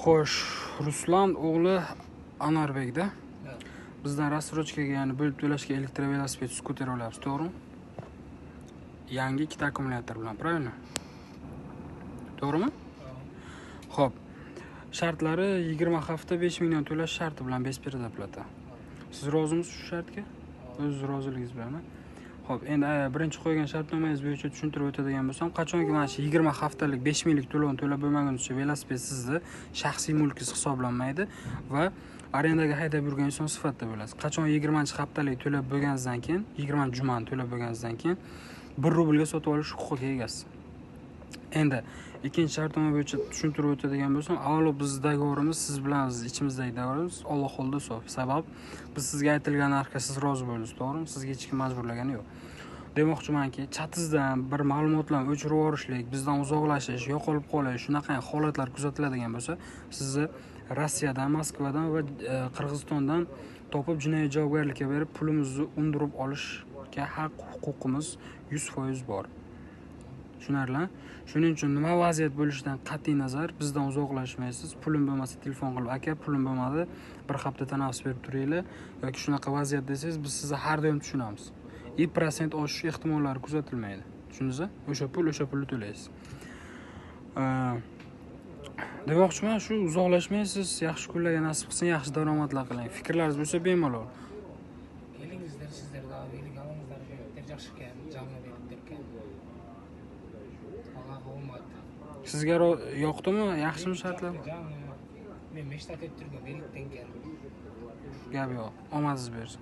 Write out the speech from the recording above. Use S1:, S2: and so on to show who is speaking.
S1: Xo'sh, Ruslan o'g'li Anarbekda bizdan рассрочка ga, ya'ni bo'lib to'lashga elektrovelosiped, skuter olyapsiz, to'g'rimi? Yangi ikkita akkumulyator bilan, правильно? To'g'rimi? Xo'p. Shartlari 20 hafta 5 mingdan to'lash sharti bilan, без предоплата. Siz rozimisiz shu shartga? O'zingiz roziligingiz bilan. Xo'p, endi birinchi qo'ygan shartnomangiz bo'yicha tushuntirib o'tadigan bo'lsam, qachonki mana shu 20 haftalik 5 minglik to'lovni to'lab bo'lmagunizcha velosiped sizni shaxsiy mulkingiz hisoblanmaydi va arendaga haydab yurgan inson sifatida bo'lasiz. Qachon 20-haftalik to'lab bo'lganingizdan keyin, 20 jumani to'lab bo'lganingizdan keyin 1 rublga sotib olish huquqiga egasiz. Endi ikkinchi shartnoma bo'yicha tushuntirib o'tadigan bo'lsam, avvalo biz договор imiz siz bilan biz ichimizdagi договор imiz Alloh oldida sof. Sabab biz sizga aytilgan narxga siz rozi bo'ldingiz, to'g'rimi? Sizga hech kim majburlagani yo'q. Demoqchimanki, chatingizdan bir ma'lumotlarni o'chirib yuborishlik, bizdan uzoqlashish, yo'qolib qolish, shunaqa holatlar kuzatiladigan bo'lsa, sizni Rossiyadan, Moskvadan va Qirg'izistondan topib jinoiy javobgarlikka berib, pulimizni undirib olishga haq huquqimiz 100% bor. Tushunarli? Shuning uchun nima vaziyat bo'lishidan qat'iy nazar bizdan uzoqlashmaysiz. Pulim bo'lmasa telefon qilib, aka, pulim bo'lmadi, bir hafta tanaffus berib turinglar yoki shunaqa vaziyat desangiz, biz sizni har doim tushunamiz. И prosent oshish ehtimollari kuzatilmaydi. Tushundingizmi? O'sha pul, o'sha pulni to'laysiz. Demoqchiman, shu uzoqlashmaysiz, yaxshi kunlarga nasib qilsin, yaxshi daromadlar qiling. Fikrlaringiz bo'lsa bemalol.
S2: Келиңиздер, сиздер дагы велик алыңыздар, великтер жакшы экен, жаңы великтер экен. Ага, оомат.
S1: Sizga yoqdimi? Yaxshimi shartlar?
S2: Жаңы. Мен мечтать этип жүргөн великтен экен.
S1: Gap yo'q. Omadingiz bersin.